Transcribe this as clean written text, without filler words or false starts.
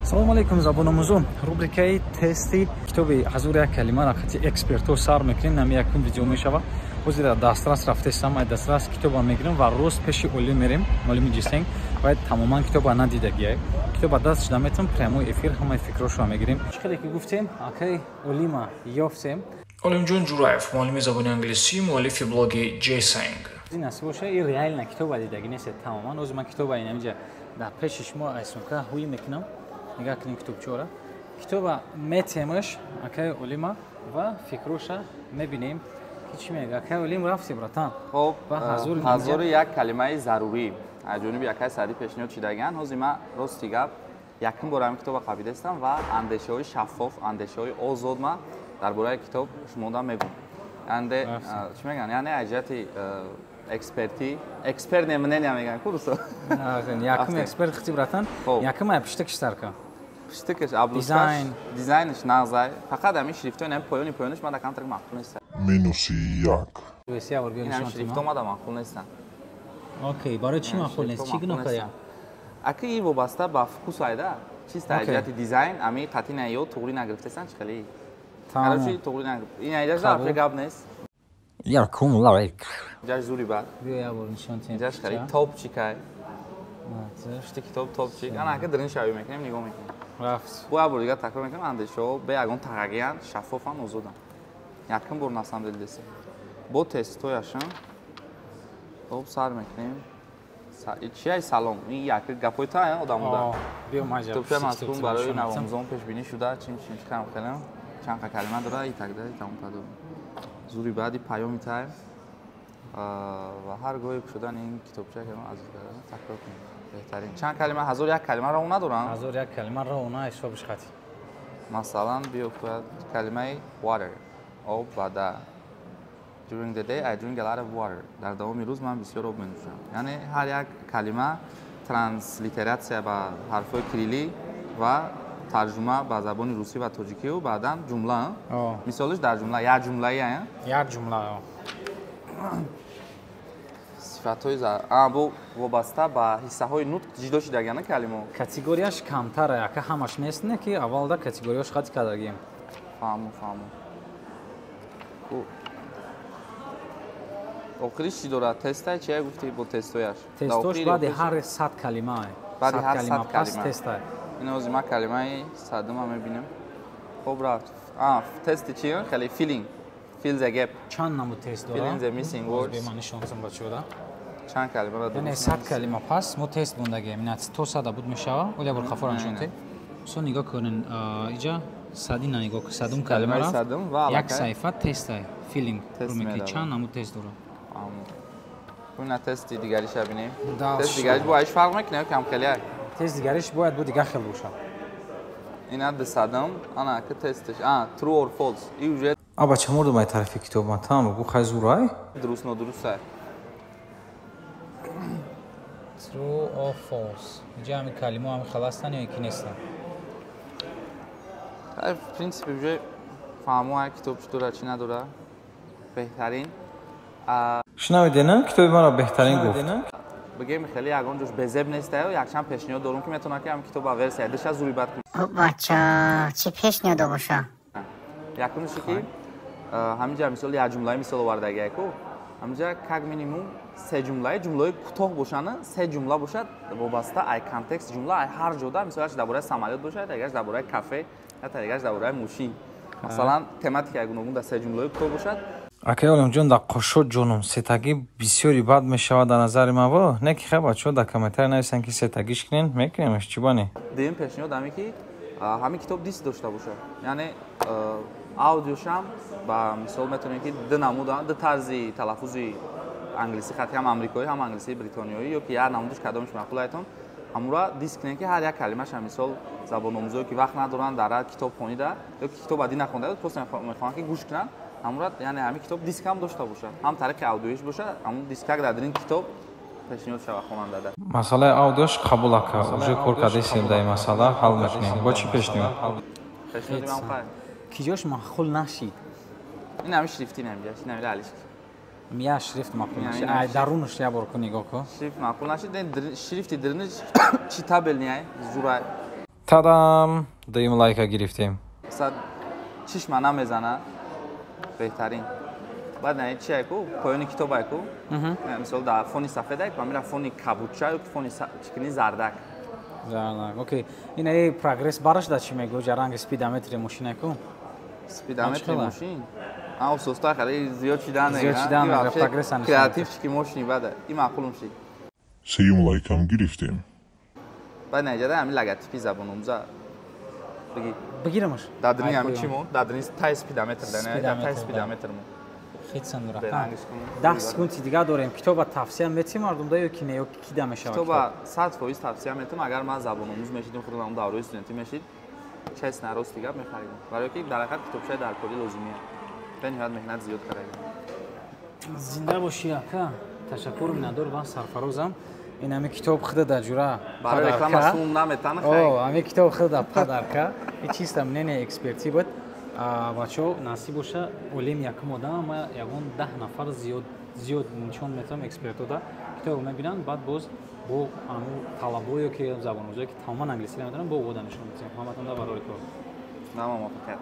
Салому алейкум, забономӯзон. Рубрикаи тести китоби 1001 калима рақати экспертҳо сар мекунем. Нами якум видео мешава. Ҳозир дастрас рафтесам, ай дастрас китоба мегирем ва рост пеши олим мерем. Олими ҷисенг ва тамоман китоба надидагиай. Китоба даст шуда метам, прямой эфир ҳамаи фикрошро мегирем. Чӣ хеле ки гуфтем, акай олима ёфтем. Олимҷон Ҷураев, муаллими забони англисӣ, муаллифи блоги Ҷесенг. Ин насиб боша, и реально китоба дидаги нест тамоман. Ҳозир ман китоба инамиҷа дар пеши шумо айсумка ҳуй мекунам. Нигоҳ кунем китобчора. Китоба метемаш акай олима ва фикроша мебинем ки чӣ мега. Акай олим, рафти, братан. Хоб, 1001 калимаи зарурӣ аз ҷониби акай Саъдӣ пешниҳод шидагианд. Ҳозир ман, рости гап, якум бор ҳамин китоба қабидастам ва андешаҳои шаффоф, андешаҳои озод ма дар бораи китоб шумода мегӯм. Анде чӣ мегӯянд, яъне аз ҷиҳати экспертӣ, экспертное мнение мегӯянд ку русо. Якум эксперт хити, братан. Якум ай пиштакиш сарка. Пиштакиш, обложкаш, дизайнш нағзай. Фақат ҳамин шрифтҳои ҳамин поёни поёниш мада камтар маъқул нест. -1. Ин ҳамин шрифтҳо мада маъқул нестанд. Окей, барои чӣ маъқул нест? Чӣ гуноҳ кардям? Аки и вобаста ба вкус айда. Чиста аз ҷиҳати дизайн ами қатъи наё туғри нагирифтесан, чӣ хеле. Короче, туғри нагирифт. Ин айдаш вообще гап нест. Якум лайк. Ҷаш зури бад. Биё, як бор нишон тем. Ҷаш хеле топчикай. Шти китоб топчик. Ана ака дрин шавӣ мекунем, нигоҳ мекунем. Рафт. Бо як бор дигар такрор мекунем, андешаҳо бе ягон тағғиянд, шаффофанд, озоданд. Якум бор на самом деле десем. Бо тестҳояшам. Хоб, сар мекунем. Чияй, салом? Ин як гапҳои та одамода. Биё, маҷа. Китобчаи мазкур барои навомӯзон пешбинӣ шуда, чим чим чикам хелем. Чанд қа калима дора, и так далее, тамом падо. Зури баъди паёми тай ва ҳар гоҳе кушодани ин китобча аз такрор кунем. Беҳтарин. Чанд калима? 1001 калима роҳ надоранд? 1001 калима роҳ на ҳисобиш хати. Масалан, биё, калимаи water, об, вода. During the day I drink a lot of water. Дар давоми рӯз ман бисёр об менӯшам. Яъне ҳар як калима транслитератсия ба ҳарфҳои кириллӣ ва тарҷума ба забони русӣ ва тоҷикию баъдан ҷумла. Мисолиш дар ҷумла, як ҷумлаи. Як ҷумла. Сифатҳои бо вобаста ба ҳиссаҳои нутқ ҷудо шидагиана калимо. Категорияш камтара, ака, ҳамаш нест, не ки аввалда категорияш хати кардагием. Фаҳму, фаҳму. Охириш чӣ дорад? Тестай чия гуфтӣ, бо тестҳояш? Тестош баъди ҳар 100 калима. Баъди ҳар 100 пас тестай. Ин ҳозир ман калимаи 100-ума мебинем. Хоб, рафт. Тести чи? Хеле filling. Fill the gap. Чанд намуд тест дорад? Fill in the missing words. Бе ман нишонсам бачаҳода. Чанд калимаро Яъне 100 калима пас мо тест мондагием. Ина то 100 буд мешава. Оля бор хафора нишонте. Со нигоҳ кунен, иҷа садина нигоҳ кун, 100-ум калима рафт. Як саҳифа тестай, filling. Румеки чанд намуд тест дорад. Ина тести дигариша бинем. Тест дигариш бо айш фарқ мекунад кам хеле? Тест дигариш бояд бо дигар хел бошад. Ина 200-ум, ана ки тестиш. True or false. И уже А бача мурдум ай тарафи китоб ман там гу хай зурай. Дуруст, нодуруст ай. True or false. Иҷа ҳами калимо ҳами хел ҳастанд ё ки нестанд? Хай, в принципе, уже фаҳмо ай китоб чӣ дорад, чӣ надорад. Беҳтарин. Шунавидена, китоби маро беҳтарин гуфт. Бигем, хеле ягон ҷош безеб нестаю, якчанд пешниҳод дорум, ки метавонад ки ҳам китоба версия диша зури бад кунад. Бача, чӣ пешниҳодо боша? Якумише ки ҳаминҷа мисол як ҷумлаи мисол овардагия ку, ҳаминҷа как минимум се ҷумлаи, ҷумлаҳои кӯтоҳ бошанд, се ҷумла бошад, вобаста ай контекст ҷумла, ай ҳар ҷода, мисол, дар бораи самолёт бошад, ягарш дар бораи кафе, ягарш дар бораи мошин, масалан, тематикаи гуногун дар се ҷумлаҳои кӯтоҳ бошад. Акай Олимҷон, дар қошо ҷонум сетагӣ бисёри бад мешавад дар назари ман во. Не ки хай, бачаҳо дар комментария нависанд, ки сетагиш кунен, мекунемаш, чӣ бане. Дуюм пешниҳод ҳаме ки ҳамин китоб диск дошта бошад, яъне аудиошам ба мисол метавонем ки ду намуда, ду тарзи талаффузи англисӣ хати, ҳам амрикоӣ, ҳам англисии бритониёӣ, ё ки як намудаш, кадомаш маъқул айтон, ҳамура диск кунем, ки ҳар як калимаша, мисол, забономӯзое ки вақт надоранд дар китоб хонида ё ки китоб адӣ нахонда, просто мехоҳанд ки гӯш кунанд ҳамура, яъне ҳамин китоб дискам дошта бошад, ҳам тариқи аудиоиш бошад, ҳамун дискак дар дирин китоб пешниҳод шавад хонандада. Масъалаи аудиош қабул, ака, уже кор кардесем, дар ин масъала ҳал мекунем. Бо чӣ пешниҳод? Пешниҳоди ман қай? Ки ҷош маъқул нашид? Ин ҳамин шрифти намиҷаш, ин ҳамин алиш. Я шрифт маъқул нашид. Ай дарунаш як бор кун, нигоҳ кун. Шрифт маъқул нашид, шрифти дириниш читабельный ай, зурай. Тадам, дуюм лайка гирифтем. Сад чишма намезана, беҳтарин. Баъд на чи айку, поёни китоб айку, мисол, дар фони сафед айку, амира фони кабудча ё фони чикини зардак. Зардак, окей. Ин ай прогресс бараш да чӣ мегӯ, ҷа ранги спидометри мошин айку? Спидометри мошин а соста хеле зиёд шидан. Зиёд шидан, прогресс. Креативчики мошини бада, ин маъқулум шид. Сеюм лайкам гирифтем. Баъд наҷада ҳамин логотипи забономӯза бигӣ. Бигирамаш. Дадрини ҳамин чӣ мо, дадрини тай спидометр, тай спидометр мо. Хитсандура. 10 секунди дигар дорем. Китоба тавсия метӣ мардумда ё ки не, ё кида мешавад? Китоба 100% тавсия метам. Агар ман забономӯз мешидим, худам давраи студентӣ мешид, честно, рости гап, мехаридам, барое ки дар ҳақиқат китобчаи даркорӣ лозимия. Бениҳоят меҳнат зиёд кардаем. Зинда бошӣ, ака, ташаккур, миннатдор ва сарфарозам. Ин ҳами китоб худа да ҷура. Барои реклама сум наметан. Ҳами китоб худа подарка и чисто мнение экспертӣ буд. Бачаҳо, насиб боша, олим якум одам, ма ягон 10 нафар зиёд зиёд нишон метавам экспертода, китобро мебинанд, баъд боз бо ҳамун талабое ки забономӯзое ки тамоман англисӣ наметавонанд, бо ода нишон метавем. Ҳаматонда барори кор. Муваффақият.